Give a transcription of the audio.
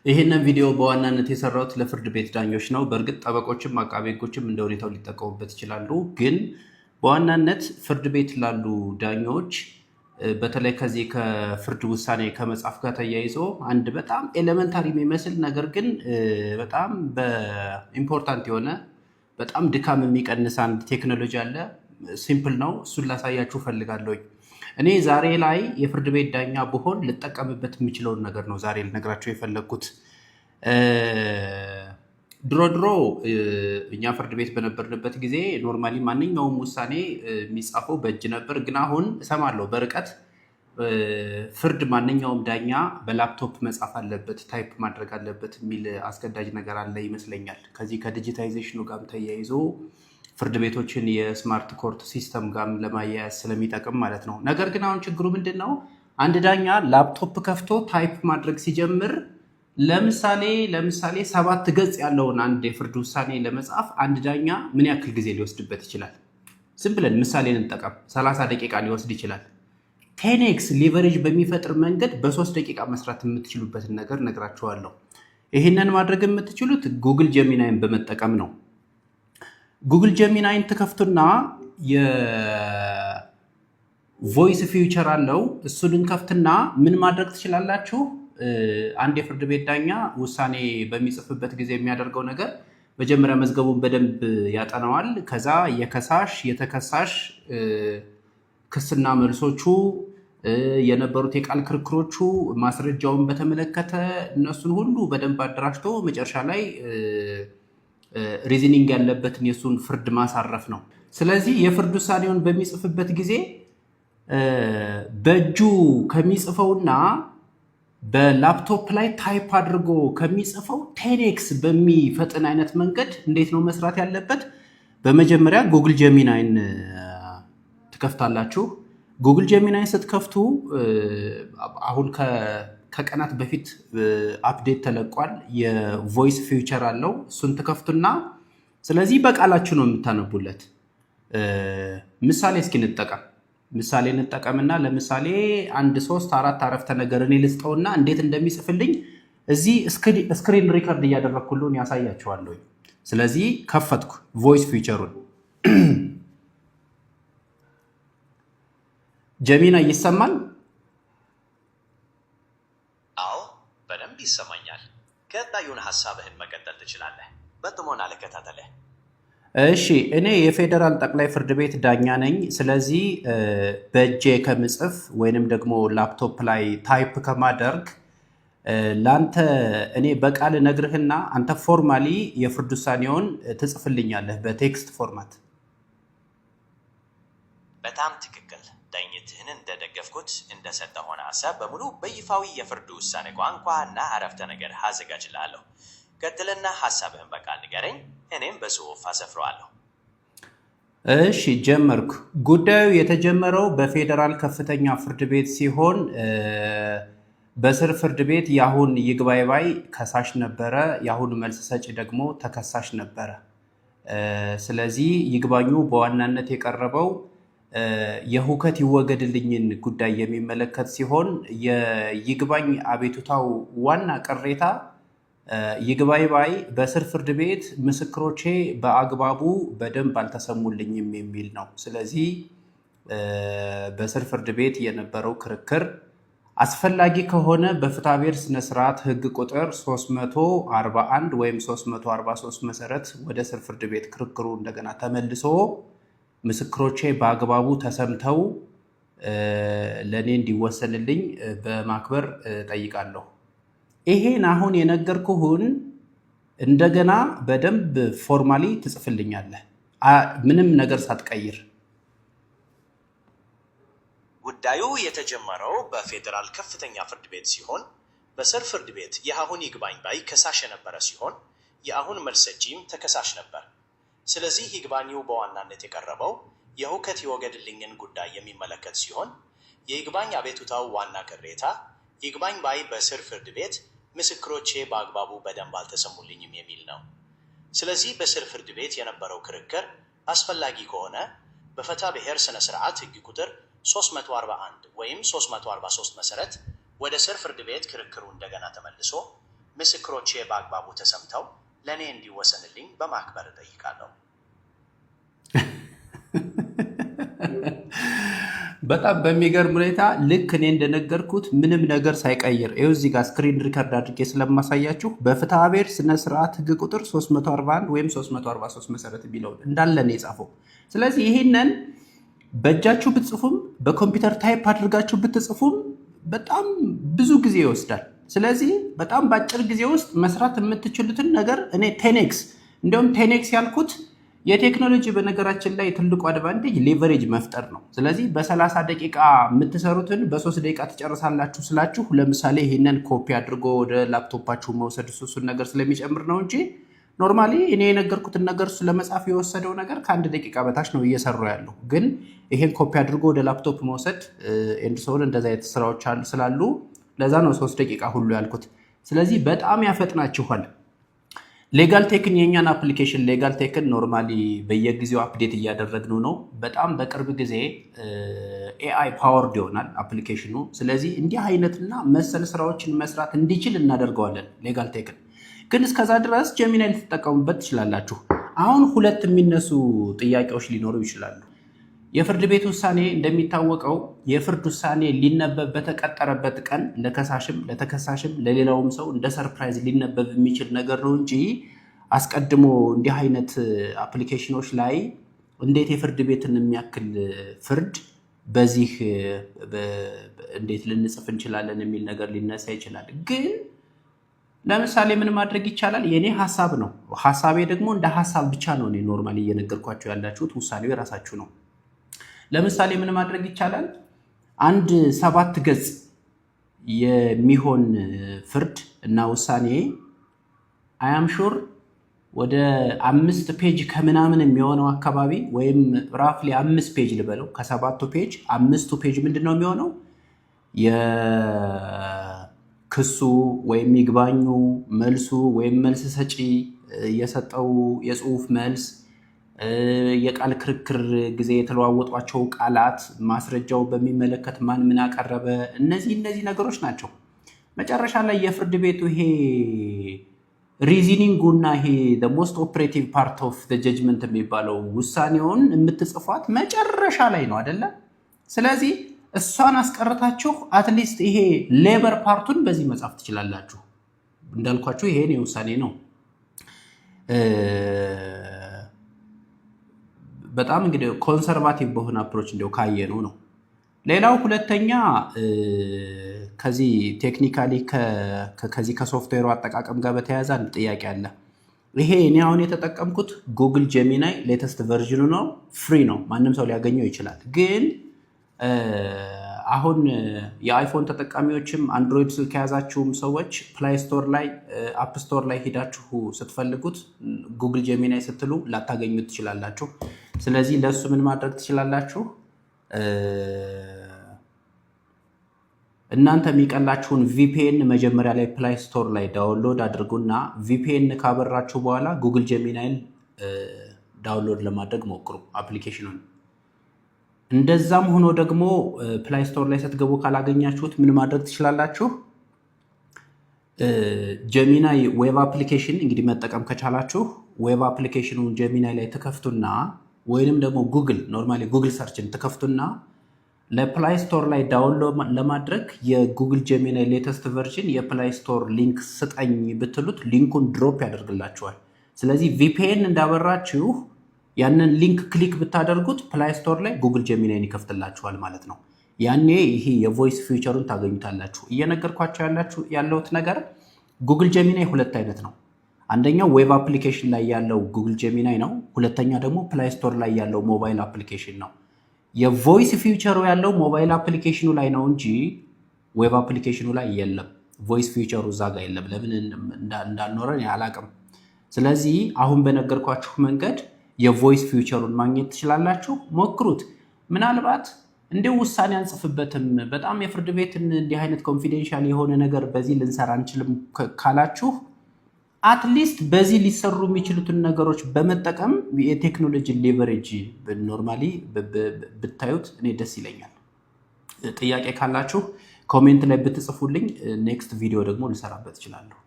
ይህንን ቪዲዮ በዋናነት የሰራሁት ለፍርድ ቤት ዳኞች ነው። በእርግጥ ጠበቆችም አቃቤ ሕጎችም እንደ ሁኔታው ሊጠቀሙበት ይችላሉ። ግን በዋናነት ፍርድ ቤት ላሉ ዳኞች በተለይ ከዚህ ከፍርድ ውሳኔ ከመጻፍ ጋር ተያይዞ አንድ በጣም elementary የሚመስል ነገር ግን በጣም በ important የሆነ በጣም ድካም የሚቀንስ አንድ ቴክኖሎጂ አለ። Simple ነው። እሱን ላሳያችሁ እፈልጋለሁኝ። እኔ ዛሬ ላይ የፍርድ ቤት ዳኛ ብሆን ልጠቀምበት የምችለውን ነገር ነው ዛሬ ልነግራችሁ የፈለግኩት። ድሮ ድሮ እኛ ፍርድ ቤት በነበርንበት ጊዜ normally ማንኛውም ውሳኔ የሚጻፈው በእጅ ነበር። ግን አሁን እሰማለሁ በርቀት ፍርድ ማንኛውም ዳኛ በላፕቶፕ መጻፍ አለበት፣ type ማድረግ አለበት የሚል አስገዳጅ ነገር አለ ይመስለኛል። ከዚህ ከ digitization ኑ ጋርም ተያይዞ ፍርድ ቤቶችን የ smart court system ጋርም ለማያያዝ ስለሚጠቅም ማለት ነው። ነገር ግን አሁን ችግሩ ምንድን ነው? አንድ ዳኛ ላፕቶፕ ከፍቶ type ማድረግ ሲጀምር ለምሳሌ 7 ገጽ ያለውን አንድ የፍርድ ውሳኔ ለመጻፍ አንድ ዳኛ ምን ያክል ጊዜ ሊወስድበት ይችላል? ዝም ብለን ምሳሌ እንጠቀም። 30 ደቂቃ ሊወስድ ይችላል። 10x leverage በሚፈጥር መንገድ በ3 ደቂቃ መስራት የምትችሉበትን ነገር ነግራችኋለሁ። ይህንን ማድረግ የምትችሉት Google Gemini ን በመጠቀም ነው። Google Gemini ን ትከፍቱና የ voice feature አለው። እሱን እንከፍትና ምን ማድረግ ትችላላችሁ? አንድ የፍርድ ቤት ዳኛ ውሳኔ በሚጽፍበት ጊዜ የሚያደርገው ነገር መጀመሪያ መዝገቡን በደንብ ያጠናዋል። ከዛ የከሳሽ የተከሳሽ ክስና መልሶቹ የነበሩት የቃል ክርክሮቹ ማስረጃውን በተመለከተ እነሱን ሁሉ በደንብ አደራጅቶ መጨረሻ ላይ reasoning ያለበትን የእሱን ፍርድ ማሳረፍ ነው። ስለዚህ የፍርድ ውሳኔውን በሚጽፍበት ጊዜ በእጁ ከሚጽፈውና በላፕቶፕ ላይ type አድርጎ ከሚጽፈው 10x በሚፈጥን አይነት መንገድ እንዴት ነው መስራት ያለበት? በመጀመሪያ Google Gemini ን ትከፍታላችሁ። Google Gemini ን ስትከፍቱ አሁን ከቀናት በፊት update ተለቋል። የ voice feature አለው። እሱን ትከፍቱና ስለዚህ በቃላችሁ ነው የምታነቡለት። ምሳሌ እስኪ እንጠቀም። ምሳሌ እንጠቀምና ለምሳሌ አንድ ሶስት አራት አረፍተ ነገር እኔ ልስጠውና እንዴት እንደሚጽፍልኝ እዚህ screen record እያደረግኩልን ያሳያችኋለሁ። ስለዚህ ከፈትኩ voice feature ሩን። Gemini ይሰማል? አዎ፣ በደንብ ይሰማኛል። ቀጣዩን ሐሳብህን መቀጠል ትችላለህ። በጥሞና ልከታተልህ። እሺ፣ እኔ የፌዴራል ጠቅላይ ፍርድ ቤት ዳኛ ነኝ። ስለዚህ በእጄ ከምጽፍ ወይንም ደግሞ ላፕቶፕ ላይ type ከማደርግ ለአንተ እኔ በቃል ነግርህና አንተ formally የፍርድ ውሳኔውን ትጽፍልኛለህ በ text format። በጣም ትክክል። ዳኝነትህን እንደደገፍኩት እንደሰጠኸውን ሐሳብ በሙሉ በይፋዊ የፍርድ ውሳኔ ቋንቋ እና አረፍተ ነገር አዘጋጅልሃለሁ። ቀጥልና ሐሳብህን በቃል ንገረኝ፣ እኔም በጽሑፍ አሰፍረዋለሁ። እሺ፣ ጀመርኩ። ጉዳዩ የተጀመረው በፌዴራል ከፍተኛ ፍርድ ቤት ሲሆን በስር ፍርድ ቤት የአሁን ይግባኝ ባይ ከሳሽ ነበረ፣ የአሁን መልስ ሰጪ ደግሞ ተከሳሽ ነበረ። ስለዚህ ይግባኙ በዋናነት የቀረበው የሁከት ይወገድልኝን ጉዳይ የሚመለከት ሲሆን የይግባኝ አቤቱታው ዋና ቅሬታ ይግባኝ ባይ በስር ፍርድ ቤት ምስክሮቼ በአግባቡ በደንብ አልተሰሙልኝም የሚል ነው። ስለዚህ በስር ፍርድ ቤት የነበረው ክርክር አስፈላጊ ከሆነ በፍትሐብሔር ስነስርዓት ሕግ ቁጥር 341 ወይም 343 መሰረት ወደ ስር ፍርድ ቤት ክርክሩ እንደገና ተመልሶ ምስክሮቼ በአግባቡ ተሰምተው ለእኔ እንዲወሰንልኝ በማክበር ጠይቃለሁ። ይሄን አሁን የነገርኩህን እንደገና በደንብ formally ትጽፍልኛለህ፣ ምንም ነገር ሳትቀይር። ጉዳዩ የተጀመረው በፌዴራል ከፍተኛ ፍርድ ቤት ሲሆን በስር ፍርድ ቤት የአሁን ይግባኝ ባይ ከሳሽ የነበረ ሲሆን የአሁን መልስ ሰጪም ተከሳሽ ነበር። ስለዚህ ይግባኙ በዋናነት የቀረበው የሁከት ይወገድልኝን ጉዳይ የሚመለከት ሲሆን የይግባኝ አቤቱታው ዋና ቅሬታ ይግባኝ ባይ በስር ፍርድ ቤት ምስክሮቼ በአግባቡ በደንብ አልተሰሙልኝም የሚል ነው። ስለዚህ በስር ፍርድ ቤት የነበረው ክርክር አስፈላጊ ከሆነ በፍትሐ ብሔር ሥነ ሥርዓት ሕግ ቁጥር 341 ወይም 343 መሰረት ወደ ስር ፍርድ ቤት ክርክሩ እንደገና ተመልሶ ምስክሮቼ በአግባቡ ተሰምተው ለእኔ እንዲወሰንልኝ በማክበር እጠይቃለሁ። በጣም በሚገርም ሁኔታ ልክ እኔ እንደነገርኩት ምንም ነገር ሳይቀይር፣ ይኸው እዚህ ጋር screen record አድርጌ ስለማሳያችሁ፣ በፍትሐ ብሔር ስነ ስርዓት ህግ ቁጥር 341 ወይም 343 መሰረት የሚለውን እንዳለ ነው የጻፈው። ስለዚህ ይህንን በእጃችሁ ብትጽፉም በኮምፒውተር type አድርጋችሁ ብትጽፉም በጣም ብዙ ጊዜ ይወስዳል። ስለዚህ በጣም በአጭር ጊዜ ውስጥ መስራት የምትችሉትን ነገር እኔ 10x፣ እንዲሁም 10x ያልኩት የቴክኖሎጂ በነገራችን ላይ ትልቁ advantage leverage መፍጠር ነው። ስለዚህ በ30 ደቂቃ የምትሰሩትን በ3 ደቂቃ ትጨርሳላችሁ ስላችሁ፣ ለምሳሌ ይህንን ኮፒ አድርጎ ወደ ላፕቶፓችሁ መውሰድ እሱን ነገር ስለሚጨምር ነው እንጂ normally እኔ የነገርኩትን ነገር እሱ ለመጻፍ የወሰደው ነገር ከ1 ደቂቃ በታች ነው እየሰሩ ያለው። ግን ይሄን ኮፒ አድርጎ ወደ ላፕቶፕ መውሰድ and so on እንደዚ አይነት ስራዎች ስላሉ ለዛ ነው 3 ደቂቃ ሁሉ ያልኩት። ስለዚህ በጣም ያፈጥናችኋል። Legal Tech ን፣ የእኛን application Legal Tech ን normally በየጊዜው update እያደረግነው ነው። በጣም በቅርብ ጊዜ AI powered ይሆናል application ኑ። ስለዚህ እንዲህ አይነትና መሰል ስራዎችን መስራት እንዲችል እናደርገዋለን Legal Tech ን። ግን እስከዛ ድረስ Gemini ልትጠቀሙበት ትችላላችሁ። አሁን ሁለት የሚነሱ ጥያቄዎች ሊኖሩ ይችላሉ። የፍርድ ቤት ውሳኔ፣ እንደሚታወቀው የፍርድ ውሳኔ ሊነበብ በተቀጠረበት ቀን ለከሳሽም ለተከሳሽም ለሌላውም ሰው እንደ surprise ሊነበብ የሚችል ነገር ነው እንጂ አስቀድሞ እንዲህ አይነት application ኖች ላይ እንዴት የፍርድ ቤትን የሚያክል ፍርድ በዚህ እንዴት ልንጽፍ እንችላለን የሚል ነገር ሊነሳ ይችላል። ግን ለምሳሌ ምን ማድረግ ይቻላል? የኔ ሀሳብ ነው። ሀሳቤ ደግሞ እንደ ሀሳብ ብቻ ነው። እኔ normally እየነገርኳችሁ ያላችሁት፣ ውሳኔው የራሳችሁ ነው። ለምሳሌ ምን ማድረግ ይቻላል? አንድ ሰባት ገጽ የሚሆን ፍርድ እና ውሳኔ I am sure ወደ 5 page ከምናምን የሚሆነው አካባቢ ወይም roughly 5 page ልበለው፣ ከሰባቱ page አምስቱ page ምንድን ነው የሚሆነው? የክሱ ወይም ይግባኙ መልሱ ወይም መልስ ሰጪ የሰጠው የጽሁፍ መልስ፣ የቃል ክርክር ጊዜ የተለዋወጧቸው ቃላት፣ ማስረጃው በሚመለከት ማን ምን አቀረበ፣ እነዚህ ነገሮች ናቸው። መጨረሻ ላይ የፍርድ ቤቱ ይሄ reasoning ኡ እና ይሄ most operative part of judgment የሚባለው ውሳኔውን የምትጽፏት መጨረሻ ላይ ነው አደለ? ስለዚህ እሷን አስቀርታችሁ at least ይሄ labor part ኡን በዚህ መጻፍ ትችላላችሁ። እንዳልኳችሁ ይሄን የውሳኔ ነው። በጣም እንግዲህ conservative በሆነ approach እንዲያው ካየነው ነው። ሌላው ሁለተኛ ከዚህ technically ከዚህ ከሶፍትዌሩ አጠቃቀም ጋር በተያያዘ አንድ ጥያቄ አለ። ይሄ እኔ አሁን የተጠቀምኩት Google Gemini latest version ኑ ነው፣ free ነው፣ ማንም ሰው ሊያገኘው ይችላል። ግን አሁን የ iPhone ተጠቃሚዎችም Android ስልክ የያዛችሁም ሰዎች Play Store ላይ፣ App Store ላይ ሄዳችሁ ስትፈልጉት Google Gemini ስትሉ ላታገኙት ትችላላችሁ። ስለዚህ ለእሱ ምን ማድረግ ትችላላችሁ? እናንተ የሚቀላችሁን VPN መጀመሪያ ላይ Play Store ላይ download አድርጉና VPN ካበራችሁ በኋላ Google Gemini ን download ለማድረግ ሞክሩ application ኑን። እንደዛም ሆኖ ደግሞ Play Store ላይ ስትገቡ ካላገኛችሁት ምን ማድረግ ትችላላችሁ? Gemini web application እንግዲህ መጠቀም ከቻላችሁ web application ኑን Gemini ላይ ትከፍቱና ወይንም ደግሞ Google፣ normally Google search ን ትከፍቱና ለ Play Store ላይ download ለማድረግ የ Google Gemini latest version የ Play Store link ስጠኝ ብትሉት link ኡን drop ያደርግላችኋል። ስለዚህ VPN እንዳበራችሁ ያንን link click ብታደርጉት Play Store ላይ Google Gemini ን ይከፍትላችኋል ማለት ነው። ያኔ ይሄ የ voice feature ኡን ታገኙታላችሁ። እየነገርኳችሁ ያለሁት ነገር Google Gemini ሁለት አይነት ነው። አንደኛው web application ላይ ያለው Google Gemini ነው። ሁለተኛ ደግሞ Play Store ላይ ያለው mobile application ነው። የ voice feature ኡ ያለው mobile application ኑ ላይ ነው እንጂ web application ኑ ላይ የለም። Voice feature ኡ እዛ ጋር የለም። ለምን እንዳልኖረ አላቅም። ስለዚህ አሁን በነገርኳችሁ መንገድ የ voice feature ኡን ማግኘት ትችላላችሁ። ሞክሩት። ምናልባት እንዲሁ ውሳኔ አንጽፍበትም፣ በጣም የፍርድ ቤትን እንዲህ አይነት confidential የሆነ ነገር በዚህ ልንሰራ አንችልም ካላችሁ at least በዚህ ሊሰሩ የሚችሉትን ነገሮች በመጠቀም የቴክኖሎጂ leverage normally ብታዩት እኔ ደስ ይለኛል። ጥያቄ ካላችሁ comment ላይ ብትጽፉልኝ next ቪዲዮ ደግሞ ልሰራበት እችላለሁ።